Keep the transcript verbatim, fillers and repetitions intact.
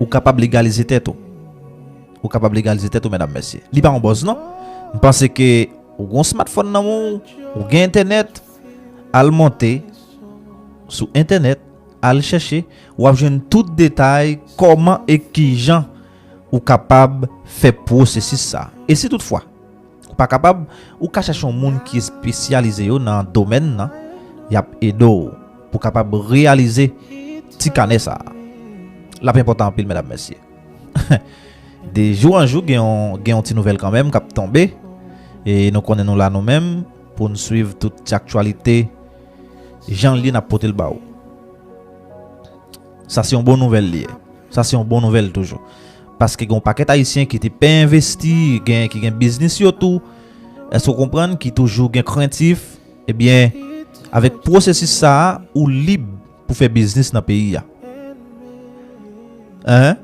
ou kapab legalize tèt ou. Ou kapab legalize tèt ou, medam, mesye. Li pa yon buzz, non. M panse ke ou gen yon smartphone nan men w, ou gen entènèt, al monte sou entènèt, al chèche, w ap jwenn tout detay kòman e kijan ou kapab fè pwosesis sa. E si toutfwa ou pa kapab, ou ka chèche yon moun ki espesyalize yo nan domèn nan, y ap ede w pou kapab reyalize ti kanè sa. L ap enpòtan anpil, medam, mesye. De jou an jou, gen yon, gen yon ti nouvèl kanmenm k ap tonbe. E nou konnen nou la nou menm pou n swiv tout ti aktyalite jan l ye, n ap pote l ba ou. Sa se yon bon nouvèl li ye. Sa se yon bon nouvèl toujou. Paske gen yon pakèt Ayisyen ki te pè envesti, gen, ki gen biznis yo tou. Èske w konprann? Ki toujou gen krentif. Ebyen, avèk pwosesis sa a, ou lib pou fè biznis nan peyi a. Hein?